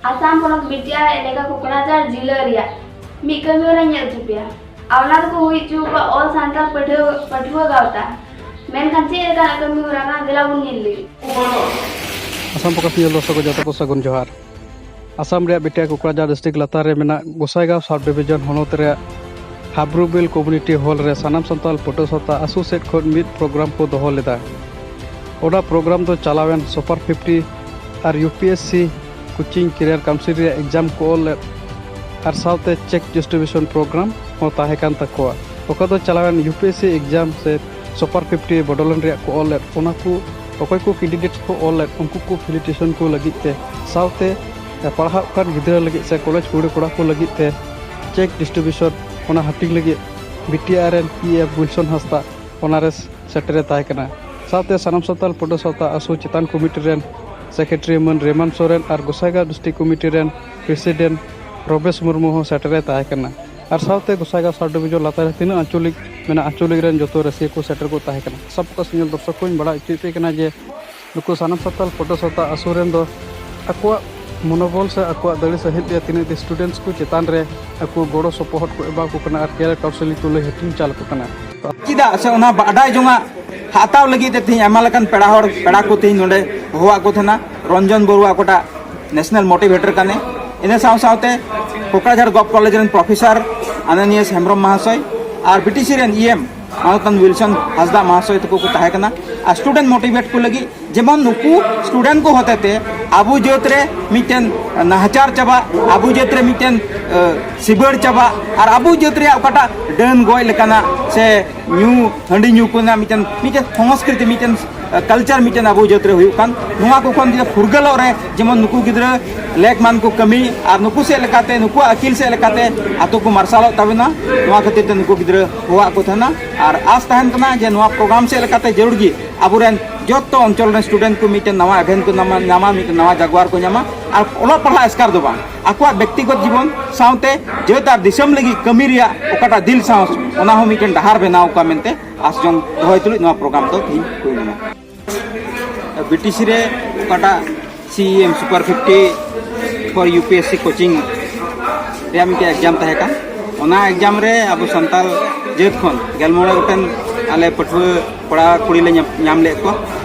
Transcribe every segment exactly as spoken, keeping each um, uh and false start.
ᱟᱥᱟᱢ ᱯᱚᱱᱚᱛ ᱵᱤᱴᱤᱟᱨ ᱮᱞᱟᱠᱟ ᱠᱚᱠᱲᱟᱡᱟᱲ ᱡᱤᱞᱟᱹ ᱨᱮᱭᱟᱜ ᱢᱤᱫ ᱠᱟᱹᱢᱤ ᱦᱚᱨᱟ ᱧᱮᱞ ᱦᱚᱪᱚ ᱯᱮᱭᱟ᱾ ᱟᱨ ᱚᱱᱟ ᱫᱚᱠᱚ ᱦᱩᱭ ᱦᱚᱪᱚ ᱟᱠᱟᱫ ᱚᱞ ᱥᱟᱱᱛᱟᱲ ᱯᱟᱹᱴᱷᱩᱣᱟᱹ ᱯᱟᱹᱴᱷᱩᱣᱟᱹ ᱜᱟᱶᱛᱟ᱾ ᱢᱮᱱᱠᱷᱟᱱ ᱪᱮᱫ ᱞᱮᱠᱟᱱᱟᱜ ᱠᱟᱹᱢᱤ ᱦᱚᱨᱟ ᱠᱟᱱᱟ, ᱫᱮᱞᱟ ᱵᱚᱱ ᱧᱮᱞ ᱞᱮᱜᱮ᱾ ᱟᱥᱟᱢ ᱯᱚᱠᱟᱥ ᱧᱮᱞ ᱫᱚᱨᱥᱚᱠ ᱠᱚ ᱡᱚᱛᱚ ᱠᱚ ᱥᱟᱹᱜᱩᱱ ᱡᱚᱦᱟᱨ᱾ ᱟᱥᱟᱢ ᱨᱮᱭᱟᱜ ᱵᱤᱴᱤᱟᱨ ᱠᱚᱠᱲᱟᱡᱟᱲ ᱰᱤᱥᱴᱨᱤᱠᱴ ᱞᱟᱛᱟᱨ ᱨᱮ ᱢᱮᱱᱟᱜ ᱜᱚᱥᱟᱭᱜᱟᱸᱣ ᱥᱟᱵ ᱰᱤᱵᱤᱡᱚᱱ ᱦᱚᱱᱚᱛ ᱨᱮᱭᱟᱜ ᱦᱟᱵᱨᱩᱵᱤᱞ ᱠᱚᱢᱭᱩᱱᱤᱴᱤ ᱦᱚᱞ ᱨᱮ ᱥᱟᱱᱟᱢ ᱥᱟᱱᱛᱟᱲ ᱯᱟᱹᱴᱷᱩᱣᱟᱹ ᱥᱟᱶᱛᱟ ᱟᱥᱩ ᱥᱮᱫ ᱠᱷᱚᱱ ᱢᱤᱫ ᱯᱨᱳᱜᱨᱟᱢ ᱠᱚ ᱫᱚᱦᱚ ᱞᱮᱫᱟ᱾ ᱚᱱᱟ ᱯᱨᱳᱜᱨᱟᱢ ᱫᱚ ᱪᱟᱞᱟᱣᱮᱱ ᱥᱩᱯᱟᱨ ᱯᱷᱤᱯᱴᱤ ᱟᱨ U P S C coaching career council ᱨᱮᱭᱟᱜ ᱮᱠᱡᱟᱢ ᱠᱚ ᱚᱞ ᱞᱮᱫ ᱟᱨ ᱥᱟᱶᱛᱮ ᱪᱮᱠ ᱰᱤᱥᱴᱨᱤᱵᱤᱭᱩᱥᱚᱱ ᱯᱨᱳᱜᱨᱟᱢ ᱦᱚᱸ ᱛᱟᱦᱮᱸ ᱠᱟᱱ ᱛᱟᱠᱚᱣᱟ᱾ ᱚᱠᱟ ᱫᱚ ᱪᱟᱞᱟᱣᱮᱱ U P S C exam ᱥᱮ ᱥᱩᱯᱟᱨ ᱯᱷᱤᱯᱴᱤ ᱵᱚᱰᱚᱞᱮᱱ ᱨᱮᱭᱟᱜ ᱠᱚ ᱚᱞ ᱞᱮᱫ, ᱚᱱᱟ ᱠᱚ ᱚᱠᱚᱭ ᱠᱚ ᱠᱮᱱᱰᱤᱰᱮᱴ ᱠᱚ ᱚᱞ ᱞᱮᱫ, ᱩᱱᱠᱩ ᱠᱚ ᱯᱷᱮᱞᱤᱥᱤᱴᱮᱥᱚᱱ ᱠᱚ ᱞᱟᱹᱜᱤᱫ ᱛᱮ, ᱥᱟᱶᱛᱮ ᱯᱟᱲᱦᱟᱜ ᱠᱟᱱ ᱜᱤᱫᱽᱨᱟᱹ ᱞᱟᱹᱜᱤᱫ ᱥᱮ ᱠᱚᱞᱮᱡᱽ ᱠᱩᱲᱤ ᱠᱚᱲᱟ ᱠᱚ ᱞᱟᱹᱜᱤᱫ ᱛᱮ ᱪᱮᱠ ᱰᱤᱥᱴᱨᱤᱵᱤᱭᱩᱥᱚᱱ, ᱚᱱᱟ ᱦᱟᱹᱴᱤᱧ ᱞᱟᱹᱜᱤᱫ ᱵᱤᱴᱤᱟᱨ ᱨᱮᱱ ᱯᱤ ᱮᱯᱷ ᱩᱭᱤᱞᱥᱚᱱ ᱦᱟᱸᱥᱫᱟ ᱚᱱᱟ ᱨᱮ ᱥᱮᱴᱮᱨᱮ ᱛᱟᱦᱮᱸ ᱠᱟᱱᱟ᱾ ᱥᱟᱶᱛᱮ ᱥᱟᱱᱟᱢ ᱥᱟᱱᱛᱟᱲ ᱯᱟᱹᱴᱷᱩᱣᱟᱹ ᱥᱟᱶᱛᱟ ᱟᱥᱩ ᱪᱮᱛᱟᱱ ᱠᱚᱢᱤᱴᱤ ᱨᱮᱱ ᱥᱮᱠᱨᱮᱴᱟᱨᱤ ᱢᱟᱹᱱ ᱨᱮᱢᱟᱱ ᱥᱚᱨᱮᱱ ᱟᱨ ᱜᱚᱥᱟᱭᱜᱟᱸᱣ ᱰᱤᱥᱴᱨᱤᱠᱴ ᱠᱚᱢᱤᱴᱤ ᱨᱮᱱ ᱯᱨᱮᱥᱤᱰᱮᱱᱴ ᱨᱚᱵᱮᱥ ᱢᱩᱨᱢᱩ ᱦᱚᱸ ᱥᱮᱴᱮᱨᱮ ᱛᱟᱦᱮᱸ ᱠᱟᱱᱟ᱾ ᱟᱨ ᱥᱟᱶᱛᱮ ᱜᱚᱥᱟᱭᱜᱟᱸᱣ ᱥᱟᱵ ᱰᱤᱵᱤᱡᱚᱱ ᱞᱟᱛᱟᱨ ᱨᱮ ᱛᱤᱱᱟᱹᱜ ᱟᱧᱪᱚᱞᱤᱠ ᱢᱮᱱᱟᱜ, ᱟᱧᱪᱚᱞᱤᱠ ᱨᱮᱱ ᱡᱚᱛᱚ ᱨᱟᱹᱥᱤᱭᱟᱹ ᱠᱚ ᱥᱮᱴᱮᱨ ᱠᱚ ᱛᱟᱦᱮᱸ ᱠᱟᱱᱟ᱾ ᱥᱟᱵ ᱯᱚᱠᱟᱥ ᱧᱮᱞ ᱫᱚᱨᱥᱚᱠ ᱠᱚᱧ ᱵᱟᱲᱟᱭ ᱦᱚᱪᱚᱭᱮᱫ ᱯᱮ ᱠᱟᱱᱟ ᱡᱮ ᱱᱩᱠᱩ ᱥᱟᱱᱟᱢ ᱥᱟᱱᱛᱟᱲ ᱯᱟᱹᱴᱷᱩᱣᱟᱹ ᱥᱟᱶᱛᱟ ᱟᱥᱩ ᱨᱮᱱ ᱫᱚ ᱟᱠᱚᱣᱟᱜ ᱢᱚᱱᱳᱵᱚᱞ ᱥᱮ ᱟᱠᱚᱣᱟᱜ ᱫᱟᱲᱮ ᱥᱟᱹᱦᱤᱡ ᱛᱮ ᱛᱤᱱᱟᱹᱜ ᱫᱤᱱ ᱥᱴᱩᱰᱮᱱᱴᱥ ᱠᱚ ᱪᱮᱛᱟᱱ ᱨᱮ ᱟᱠᱚ ᱜᱚᱲᱚ ᱥᱚᱯᱚᱦᱚᱫ ᱠᱚ ᱮᱢᱟ ᱠᱚ ᱠᱟᱱᱟ ᱟᱨ ᱠᱮᱨᱤᱭᱟᱨ ᱠᱟᱣᱩᱱᱥᱮᱞᱤᱝ ᱠᱚ ᱞᱟᱹᱭ ᱦᱟᱹᱴᱤᱧ ᱪᱟᱞ ᱟᱠᱚ ᱠᱟᱱᱟ᱾ ᱪᱮᱫᱟᱜ ᱥᱮ ᱚᱱᱟ ᱵᱟᱰᱟᱭ ᱡᱚᱝᱟᱜ ᱦᱟᱛᱟᱣ ᱞᱟᱹᱜᱤᱫ ᱛᱮ ᱛᱮᱦᱮᱧ ᱟᱭᱢᱟ ᱞᱮᱠᱟᱱ ᱯᱮᱲᱟ ᱦᱚᱲ, ᱯᱮᱲᱟ ᱠᱚ ᱛᱮᱦᱮᱧ ᱱᱚᱰᱮ ᱦᱚᱦᱚᱣᱟᱜ ᱠᱚ ᱛᱟᱦᱮᱱᱟ᱾ ᱨᱚᱱᱡᱚᱱ ᱵᱚᱨᱩᱣᱟ ᱚᱠᱟᱴᱟᱜ ᱱᱮᱥᱱᱟᱞ ᱢᱳᱴᱤᱵᱷᱮᱴᱚᱨ ᱠᱟᱱᱮ, ᱤᱱᱟᱹ ᱥᱟᱶ ᱥᱟᱶᱛᱮ ᱠᱳᱠᱲᱟᱡᱷᱟᱲ ᱜᱚᱵᱷ ᱠᱚᱞᱮᱡᱽ ᱨᱮᱱ ᱯᱨᱚᱯᱷᱮᱥᱚᱨ ᱟᱱᱟᱱᱤᱭᱟᱥ ᱦᱮᱢᱵᱨᱚᱢ ᱢᱟᱦᱟᱥᱚᱭ ᱟᱨ ᱵᱤᱴᱤᱥᱤ ᱨᱮᱱ ᱤ ᱮᱢ ᱢᱟᱱᱚᱛᱟᱱ ᱩᱭᱤᱞᱥᱚᱱ ᱦᱟᱸᱥᱫᱟ ᱢᱟᱦᱟᱥᱚᱭ ᱛᱟᱠᱚ ᱠᱚ ᱛᱟᱦᱮᱸ ᱠᱟᱱᱟ᱾ ᱟᱨ ᱥᱴᱩᱰᱮᱱᱴ ᱢᱳᱴᱤᱵᱷᱮᱴ ᱠᱚ ᱞᱟᱹᱜᱤᱫ, ᱡᱮᱢᱚᱱ ᱱᱩᱠᱩ ᱥᱴᱩᱰᱮᱱᱴ ᱠᱚ ᱦᱚᱛᱮᱛᱮ ᱟᱵᱚ ᱡᱟᱹᱛ ᱨᱮ ᱢᱤᱫᱴᱮᱱ ᱱᱟᱦᱟᱪᱟᱨ ᱪᱟᱵᱟᱜ, ᱟᱵᱚ ᱡᱟᱹᱛ ᱨᱮ ᱢᱤᱫᱴᱮᱱ, ᱮ, ᱥᱤᱵᱟᱹᱲ ᱪᱟᱵᱟᱜ, ᱟᱨ ᱟᱵᱚ ᱡᱟᱹᱛ ᱨᱮᱭᱟᱜ ᱚᱠᱟᱴᱟᱜ ᱰᱟᱹᱱ ᱜᱚᱡ ᱞᱮᱠᱟᱱᱟᱜ ᱥᱮ ᱧᱩ, ᱦᱟᱺᱰᱤ ᱧᱩ ᱠᱚᱨᱮᱱᱟᱜ ᱢᱤᱫᱴᱮᱱ, ᱢᱤᱫᱴᱮᱱ ᱥᱚᱝᱥᱠᱨᱤᱛᱤ, ᱢᱤᱫᱴᱮᱱ, ᱮ, ᱠᱟᱞᱪᱟᱨ ᱢᱤᱫᱴᱮᱱ ᱟᱵᱚ ᱡᱟᱹᱛ ᱨᱮ ᱦᱩᱭᱩᱜ ᱠᱟᱱ, ᱱᱚᱣᱟ ᱠᱚ ᱠᱷᱚᱱ ᱡᱩᱫᱤ ᱯᱷᱩᱨᱜᱟᱹᱞᱚᱜ ᱨᱮ ᱡᱮᱢᱚᱱ ᱱᱩᱠᱩ ᱜᱤᱫᱽᱨᱟᱹ ᱞᱮᱠ ᱢᱟᱱ ᱠᱚ ᱠᱟᱹᱢᱤ ᱟᱨ ᱱᱩᱠᱩ ᱥᱮᱫ ᱞᱮᱠᱟᱛᱮ, ᱱᱩᱠᱩᱣᱟᱜ ᱟᱹᱠᱤᱞ ᱥᱮᱫ ᱞᱮᱠᱟᱛᱮ ᱟᱛᱳ ᱠᱚ ᱢᱟᱨᱥᱟᱞᱚᱜ ᱛᱟᱵᱚᱱᱟ, ᱱᱚᱣᱟ ᱠᱷᱟᱹᱛᱤᱨ ᱛᱮ ᱱᱩᱠᱩ ᱜᱤᱫᱽᱨᱟᱹ ᱦᱚᱦᱚᱣᱟᱜ ᱠᱚ ᱛᱟᱦᱮᱱᱟ᱾ ᱟᱨ ᱟᱥ ᱛᱟᱦᱮᱱ ᱠᱟᱱᱟ ᱡᱮ ᱱᱚᱣᱟ ᱯᱨᱳᱜᱨᱟᱢ ᱥᱮᱫ ᱞᱮᱠᱟᱛᱮ ᱡᱟᱹᱨᱩᱲ ᱜᱮ ᱟᱵᱚᱨᱮᱱ ᱡᱚᱛᱚ ᱚᱧᱪᱚᱞ ᱨᱮᱱ ᱥᱴᱩᱰᱮᱱᱴ ᱠᱚ ᱢᱤᱫᱴᱮᱱ ᱱᱟᱣᱟ ᱮᱵᱷᱮᱱ ᱠᱚ ᱧᱟᱢᱟ, ᱧᱟᱢᱟ, ᱢᱤᱫᱴᱮᱱ ᱱᱟᱣᱟ ᱡᱟᱜᱣᱟᱨ ᱠᱚ ᱧᱟᱢᱟ᱾ ᱟᱨ ᱚᱞᱚᱜ ᱯᱟᱲᱦᱟᱜ ᱮᱥᱠᱟᱨ ᱫᱚ ᱵᱟᱝ, ᱟᱠᱚᱣᱟᱜ ᱵᱮᱠᱛᱤᱜᱚᱛ ᱡᱤᱵᱚᱱ ᱥᱟᱶᱛᱮ ᱡᱟᱹᱛ ᱟᱨ ᱫᱤᱥᱚᱢ ᱞᱟᱹᱜᱤᱫ ᱠᱟᱹᱢᱤ ᱨᱮᱭᱟᱜ ᱚᱠᱟᱴᱟᱜ ᱫᱤᱞ ᱥᱟᱦᱚᱥ, ᱚᱱᱟ ᱦᱚᱸ ᱢᱤᱫᱴᱮᱱ ᱰᱟᱦᱟᱨ ᱵᱮᱱᱟᱣ ᱠᱚᱣᱟ ᱢᱮᱱᱛᱮ ᱟᱥ ᱡᱚᱝ ᱫᱚᱦᱚᱭ ᱛᱩᱞᱩᱡ ᱱᱚᱣᱟ ᱯᱨᱳᱜᱨᱟᱢ ᱫᱚ ᱛᱮᱦᱮᱧ ᱦᱩᱭ ᱞᱮᱱᱟ᱾ ᱵᱤᱴᱤᱥᱤ ᱨᱮ ᱚᱠᱟᱴᱟᱜ C E M super fifty for U P S C coaching ᱨᱮᱭᱟᱜ ᱢᱤᱫᱴᱮᱱ ᱮᱠᱡᱟᱢ ᱛᱟᱦᱮᱸ ᱠᱟᱱ᱾ ᱚᱱᱟ ᱮᱠᱡᱟᱢ ᱨᱮ ᱟᱵᱚ ᱥᱟᱱᱛᱟᱲ ᱡᱟᱹᱛ ᱠᱷᱚᱱ ᱜᱮᱞ ᱢᱚᱬᱮ ᱜᱚᱴᱮᱱ ᱟᱞᱮ ᱯᱟᱹᱴᱷᱩᱣᱟᱹ ᱠᱚᱲᱟ ᱠᱩᱲᱤ ᱞᱮ ᱧᱟᱢ, ᱧᱟᱢ ᱞᱮᱫ ᱠᱚᱣᱟ᱾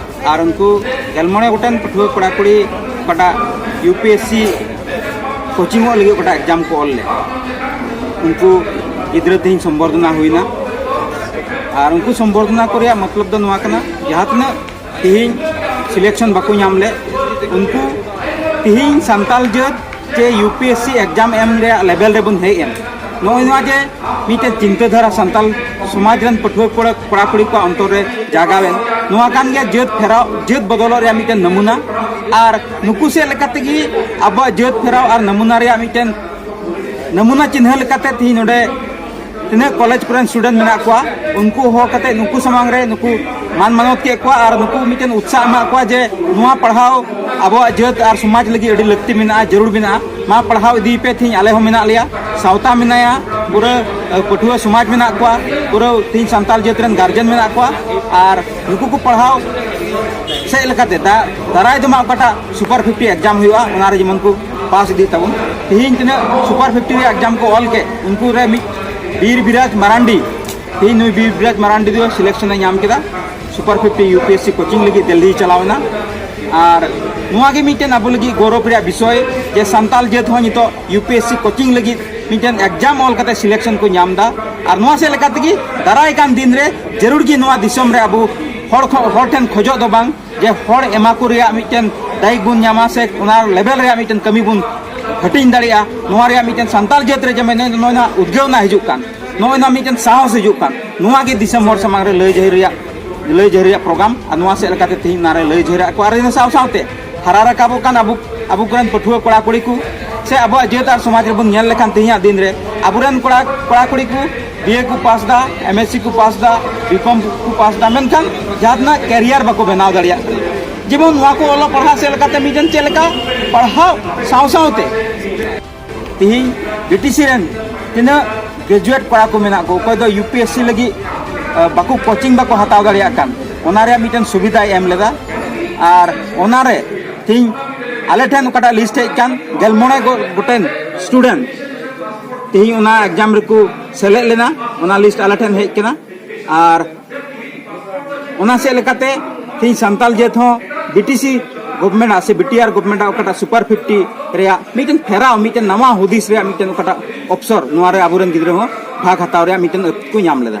ᱟᱨ ᱩᱱᱠᱩ ᱜᱮᱞ ᱢᱚᱬᱮ ᱜᱚᱴᱮᱱ ᱯᱟᱹᱴᱷᱩᱣᱟᱹ ᱠᱚᱲᱟ ᱠᱩᱲᱤ ᱚᱠᱟᱴᱟᱜ ᱭᱩ ᱯᱤ ᱮᱥ ᱥᱤ ᱠᱳᱪᱤᱝᱚᱜ ᱞᱟᱹᱜᱤᱫ ᱚᱠᱟᱴᱟᱜ ᱮᱠᱡᱟᱢ ᱠᱚ ᱚᱞ ᱞᱮᱫ, ᱩᱱᱠᱩ ᱜᱤᱫᱽᱨᱟᱹ ᱛᱮᱦᱮᱧ ᱥᱚᱢᱵᱚᱨᱫᱷᱚᱱᱟ ᱦᱩᱭᱱᱟ᱾ ᱟᱨ ᱩᱱᱠᱩ ᱥᱚᱢᱵᱚᱨᱫᱷᱚᱱᱟ ᱠᱚ ᱨᱮᱭᱟᱜ ᱢᱚᱛᱞᱚᱵ ᱫᱚ ᱱᱚᱣᱟ ᱠᱟᱱᱟ, ᱡᱟᱦᱟᱸ ᱛᱤᱱᱟᱹᱜ ᱛᱤᱦᱤᱧ ᱥᱤᱞᱮᱠᱥᱚᱱ ᱵᱟᱠᱚ ᱧᱟᱢ ᱞᱮᱫ, ᱩᱱᱠᱩ ᱛᱤᱦᱤᱧ ᱥᱟᱱᱛᱟᱞ ᱡᱟᱹᱛ ᱪᱮ U P S C exam ᱮᱢ ᱨᱮᱭᱟᱜ ᱞᱮᱵᱮᱞ ᱨᱮᱵᱚᱱ ᱦᱮᱡ ᱮᱱ᱾ ᱱᱚᱜᱼᱚᱭ ᱱᱚᱣᱟ ᱡᱮ ᱢᱤᱫᱴᱮᱱ ᱪᱤᱱᱛᱟᱹ ᱫᱷᱟᱨᱟ ᱥᱟᱱᱛᱟᱞ ᱥᱚᱢᱟᱡᱽ ᱨᱮᱱ ᱯᱟᱹᱴᱷᱩᱣᱟᱹ ᱠᱚᱲᱟ, ᱠᱚᱲᱟ ᱠᱩᱲᱤ ᱠᱚᱣᱟᱜ ᱚᱱᱛᱚᱨ ᱨᱮ ᱡᱟᱜᱟᱣ ᱮᱱ, ᱱᱚᱣᱟ ᱠᱟᱱ ᱜᱮᱭᱟ ᱡᱟᱹᱛ ᱯᱷᱮᱨᱟᱣ, ᱡᱟᱹᱛ ᱵᱚᱫᱚᱞᱚᱜ ᱨᱮᱭᱟᱜ ᱢᱤᱫᱴᱮᱱ ᱱᱟᱢᱩᱱᱟ᱾ ᱟᱨ ᱱᱩᱠᱩ ᱥᱮᱫ ᱞᱮᱠᱟ ᱛᱮᱜᱮ ᱟᱵᱚᱣᱟᱜ ᱡᱟᱹᱛ ᱯᱷᱮᱨᱟᱣ ᱟᱨ ᱱᱟᱢᱩᱱᱟ ᱨᱮᱭᱟᱜ ᱢᱤᱫᱴᱮᱱ ᱱᱟᱢᱩᱱᱟ ᱪᱤᱱᱦᱟᱹ ᱞᱮᱠᱟᱛᱮ ᱛᱮᱦᱮᱧ ᱱᱚᱰᱮ ᱛᱤᱱᱟᱹᱜ ᱠᱚᱞᱮᱡᱽ ᱠᱚᱨᱮᱱ ᱥᱴᱩᱰᱮᱱᱴ ᱢᱮᱱᱟᱜ ᱠᱚᱣᱟ, ᱩᱱᱠᱩ ᱦᱚᱦᱚ ᱠᱟᱛᱮ ᱱᱩᱠᱩ ᱥᱟᱢᱟᱝ ᱨᱮ ᱱᱩᱠᱩ ᱢᱟᱱ ᱢᱟᱱᱚᱛ ᱠᱮᱫ ᱠᱚᱣᱟ ᱟᱨ ᱱᱩᱠᱩ ᱢᱤᱫᱴᱮᱱ ᱩᱛᱥᱟᱦ ᱮᱢᱟᱜ ᱠᱚᱣᱟ ᱡᱮ ᱱᱚᱣᱟ ᱯᱟᱲᱦᱟᱣ ᱟᱵᱚᱣᱟᱜ ᱡᱟᱹᱛ ᱟᱨ ᱥᱚᱢᱟᱡᱽ ᱞᱟᱹᱜᱤᱫ ᱟᱹᱰᱤ ᱞᱟᱹᱠᱛᱤ ᱢᱮᱱᱟᱜᱼᱟ, ᱡᱟᱹᱨᱩᱲ ᱢᱮᱱᱟᱜᱼᱟ᱾ ᱢᱟ ᱯᱟᱲᱦᱟᱣ ᱤᱫᱤᱭ ᱯᱮ, ᱛᱮᱦᱮᱧ ᱟᱞᱮ ᱦᱚᱸ ᱢᱮᱱᱟᱜ ᱞᱮᱭᱟ, ᱥᱟᱶᱛᱟ ᱢᱮᱱᱟᱭᱟ, ᱯᱩᱨᱟᱹ ᱯᱟᱹᱴᱷᱩᱣᱟᱹ ᱥᱚᱢᱟᱡᱽ ᱢᱮᱱᱟᱜ ᱠᱚᱣᱟ, ᱯᱩᱨᱟᱹ ᱛᱮᱦᱮᱧ ᱥᱟᱱᱛᱟᱲ ᱡᱟᱹᱛ ᱨᱮᱱ ᱜᱟᱨᱡᱮᱱ ᱢᱮᱱᱟᱜ ᱠᱚᱣᱟ᱾ ᱟᱨ ᱱᱩᱠᱩ ᱠᱚ ᱯᱟᱲᱦᱟᱣ ᱥᱮᱫ ᱞᱮᱠᱟᱛᱮ ᱫᱟ-, ᱫᱟᱨᱟᱭ ᱫᱚ ᱢᱟ ᱚᱠᱟᱴᱟᱜ ᱥᱩᱯᱟᱨ ᱯᱷᱤᱯᱴᱤ ᱮᱠᱡᱟᱢ ᱦᱩᱭᱩᱜᱼᱟ, ᱚᱱᱟ ᱨᱮ ᱡᱮᱢᱚᱱ ᱠᱚ ᱯᱟᱥ ᱤᱫᱤᱜ ᱛᱟᱵᱚᱱ᱾ ᱛᱮᱦᱮᱧ ᱛᱤᱱᱟᱹᱜ ᱥᱩᱯᱟᱨ ᱯᱷᱤᱯᱴᱤ ᱨᱮᱭᱟᱜ ᱮᱠᱡᱟᱢ ᱠᱚ ᱚᱞ ᱠᱮᱫ, ᱩᱱᱠᱩ ᱨᱮ ᱢᱤᱫ ᱵᱤᱨ ᱵᱤᱨᱟᱡᱽ ᱢᱟᱨᱟᱱᱰᱤ, ᱛᱮᱦᱮᱧ ᱱᱩᱭ ᱵᱤᱨ ᱵᱤᱨᱟᱡᱽ ᱢᱟᱨᱟᱱᱰᱤ ᱫᱚ ᱥᱤᱞᱮᱠᱥᱚᱱ ᱮ ᱧᱟᱢ ᱠᱮᱫᱟ super fifty U P S C coaching ᱞᱟᱹᱜᱤᱫ ᱫᱤᱞᱞᱤ ᱪᱟᱞᱟᱣ ᱮᱱᱟ᱾ ᱟᱨ ᱱᱚᱣᱟ ᱜᱮ ᱢᱤᱫᱴᱮᱱ ᱟᱵᱚ ᱞᱟᱹᱜᱤᱫ ᱜᱚᱨᱚᱵᱽ ᱨᱮᱭᱟᱜ ᱵᱤᱥᱚᱭ ᱡᱮ ᱥᱟᱱᱛᱟᱞ ᱡᱟᱹᱛ ᱦᱚᱸ ᱱᱤᱛᱚᱜ U P S C coaching ᱞᱟᱹᱜᱤᱫ ᱢᱤᱫᱴᱮᱱ ᱮᱠᱡᱟᱢ ᱚᱞ ᱠᱟᱛᱮ ᱥᱤᱞᱮᱠᱥᱚᱱ ᱠᱚ ᱧᱟᱢ ᱮᱫᱟ᱾ ᱟᱨ ᱱᱚᱣᱟ ᱥᱮᱫ ᱞᱮᱠᱟ ᱛᱮᱜᱮ ᱫᱟᱨᱟᱭ ᱠᱟᱱ ᱫᱤᱱ ᱨᱮ ᱡᱟᱹᱨᱩᱲ ᱜᱮ ᱱᱚᱣᱟ ᱫᱤᱥᱚᱢ ᱨᱮ ᱟᱵᱚ ᱦᱚᱲ ᱠᱷᱚ-, ᱦᱚᱲ ᱴᱷᱮᱱ ᱠᱷᱚᱡᱚᱜ ᱫᱚ ᱵᱟᱝ, ᱡᱮ ᱦᱚᱲ ᱮᱢᱟ ᱠᱚ ᱨᱮᱭᱟᱜ ᱢᱤᱫᱴᱮᱱ ᱫᱟᱭᱤᱠ ᱵᱚᱱ ᱧᱟᱢᱟ ᱥᱮ ᱚᱱᱟ ᱞᱮᱵᱮᱞ ᱨᱮᱭᱟᱜ ᱢᱤᱫᱴᱮᱱ ᱠᱟᱹᱢᱤ ᱵᱚᱱ ᱦᱟᱹᱴᱤᱧ ᱫᱟᱲᱮᱭᱟᱜᱼᱟ᱾ ᱱᱚᱣᱟ ᱨᱮᱭᱟᱜ ᱢᱤᱫᱴᱮᱱ ᱥᱟᱱᱛᱟᱲ ᱡᱟᱹᱛ ᱨᱮ ᱡᱮ ᱢᱮᱱ-, ᱱᱚᱜᱼᱚᱭ ᱱᱚᱣᱟ ᱩᱫᱽᱜᱟᱹᱣ ᱱᱟ ᱦᱤᱡᱩᱜ ᱠᱟᱱ, ᱱᱚᱜᱼᱚᱭ ᱱᱚᱣᱟ ᱢᱤᱫᱴᱮᱱ ᱥᱟᱦᱚᱥ ᱦᱤᱡᱩᱜ ᱠᱟᱱ, ᱱᱚᱣᱟ ᱜᱮ ᱫᱤᱥᱚᱢ ᱦᱚᱲ ᱥᱟᱢᱟᱝ ᱨᱮ ᱞᱟᱹᱭ ᱡᱟᱹᱦᱤᱨ ᱨᱮᱭᱟᱜ, ᱞᱟᱹᱭ ᱡᱟᱹᱦᱤᱨ ᱨᱮᱭᱟᱜ ᱯᱨᱳᱜᱨᱟᱢ᱾ ᱟᱨ ᱱᱚᱣᱟ ᱥᱮᱫ ᱞᱮᱠᱟᱛᱮ ᱛᱮᱦᱮᱧ ᱚᱱᱟ ᱨᱮ ᱞᱟᱹᱭ ᱡᱟᱹᱦᱤᱨᱟᱜ ᱠᱚ᱾ ᱟᱨ ᱤᱱᱟᱹ ᱥᱟᱶ ᱥᱟᱶᱛᱮ ᱦᱟᱨᱟ ᱨᱟᱠᱟᱵᱚᱜ ᱠᱟᱱ ᱟᱵᱚ, ᱟᱵᱚ ᱠᱚᱨᱮᱱ ᱯᱟᱹᱴᱷᱩᱣᱟᱹ ᱠᱚᱲᱟ ᱠᱩᱲᱤ ᱠᱚ ᱥᱮ ᱟᱵᱚᱣᱟᱜ ᱡᱟᱹᱛ ᱟᱨ ᱥᱚᱢᱟᱡᱽ ᱨᱮᱵᱚᱱ ᱧᱮᱞ ᱞᱮᱠᱷᱟᱱ ᱛᱮᱦᱮᱧᱟᱜ ᱫᱤᱱ ᱨᱮ ᱟᱵᱚᱨᱮᱱ ᱠᱚᱲᱟ, ᱠᱚᱲᱟ ᱠᱩᱲᱤ ᱠᱚ ᱵᱤ ᱮ ᱠᱚ ᱯᱟᱥ ᱫᱟ, ᱮᱢ ᱮᱥ ᱥᱤ ᱠᱚ ᱯᱟᱥ ᱫᱟ, ᱵᱤ ᱠᱚᱢ ᱠᱚ ᱯᱟᱥ ᱫᱟ, ᱢᱮᱱᱠᱷᱟᱱ ᱡᱟᱦᱟᱸ ᱛᱤᱱᱟᱹᱜ ᱠᱮᱨᱤᱭᱟᱨ ᱵᱟᱠᱚ ᱵᱮᱱᱟᱣ ᱫᱟᱲᱮᱭᱟᱜ ᱠᱟᱱᱟ᱾ ᱡᱮᱢᱚᱱ ᱱᱚᱣᱟ ᱠᱚ ᱚᱞᱚᱜ ᱯᱟᱲᱦᱟᱜ ᱥᱮᱫ ᱞᱮᱠᱟᱛᱮ ᱢᱤᱫᱴᱮᱱ ᱪᱮᱫ ᱞᱮᱠᱟ ᱯᱟᱲᱦᱟᱣ ᱥᱟᱶ ᱥᱟᱶᱛᱮ ᱛᱮᱦᱮᱧ ᱵᱤ ᱴᱤ ᱥᱤ ᱨᱮᱱ ᱛᱤᱱᱟᱹᱜ ᱜᱨᱮᱡᱩᱭᱮᱴ ᱠᱚᱲᱟ ᱠᱚ ᱢᱮᱱᱟᱜ ᱠᱚ, ᱚᱠᱚᱭ ᱫᱚ ᱭᱩ ᱯᱤ ᱮᱥ ᱥᱤ ᱞᱟᱹᱜᱤᱫ, ᱟ, ᱵᱟᱠᱚ ᱠᱳᱪᱤᱝ ᱵᱟᱠᱚ ᱦᱟᱛᱟᱣ ᱫᱟᱲᱮᱭᱟᱜ ᱠᱟᱱ, ᱚᱱᱟ ᱨᱮᱭᱟᱜ ᱢᱤᱫᱴᱮᱱ ᱥᱩᱵᱤᱫᱷᱟᱭ ᱮᱢ ᱞᱮᱫᱟ᱾ ᱟᱨ ᱚᱱᱟᱨᱮ ᱛᱮᱦᱮᱧ ᱟᱞᱮ ᱴᱷᱮᱱ ᱚᱠᱟᱴᱟᱜ ᱞᱤᱥᱴ ᱦᱮᱡ ᱠᱟᱱ ᱜᱮᱞ ᱢᱚᱬᱮ ᱜᱚ- ᱜᱚᱴᱮᱱ ᱥᱴᱩᱰᱮᱱᱴ ᱛᱮᱦᱮᱧ ᱚᱱᱟ ᱮᱠᱡᱟᱢ ᱨᱮᱠᱚ ᱥᱮᱞᱮᱫ ᱞᱮᱱᱟ, ᱚᱱᱟ ᱞᱤᱥᱴ ᱟᱞᱮ ᱴᱷᱮᱱ ᱦᱮᱡ ᱠᱟᱱᱟ᱾ ᱟᱨ ᱚᱱᱟ ᱥᱮᱫ ᱞᱮᱠᱟᱛᱮ ᱛᱮᱦᱮᱧ ᱥᱟᱱᱛᱟᱞ ᱡᱟᱹᱛ ᱦᱚᱸ ᱵᱤᱴᱤᱥᱤ ᱜᱚᱵᱷᱢᱮᱱᱴ ᱥᱮ ᱵᱤᱴᱤᱟᱨ ᱜᱚᱵᱷᱢᱮᱱᱴ ᱚᱠᱟᱴᱟᱜ ᱥᱩᱯᱟᱨ ᱯᱷᱤᱯᱴᱤ ᱨᱮᱭᱟᱜ ᱢᱤᱫᱴᱮᱱ ᱯᱷᱮᱨᱟᱣ, ᱢᱤᱫᱴᱮᱱ ᱱᱟᱣᱟ ᱦᱩᱫᱤᱥ ᱨᱮᱭᱟᱜ ᱢᱤᱫᱴᱮᱱ ᱚᱠᱟᱴᱟᱜ ᱚᱯᱥᱚᱨ, ᱱᱚᱣᱟ ᱨᱮ ᱟᱵᱚᱨᱮᱱ ᱜᱤᱫᱽᱨᱟᱹ ᱦᱚᱸ ᱵᱷᱟᱜᱽ ᱦᱟᱛᱟᱣ ᱨᱮᱭᱟᱜ ᱢᱤᱫᱴᱮᱱ ᱟᱹᱛ ᱠᱚ ᱧᱟᱢ ᱞᱮᱫᱟ᱾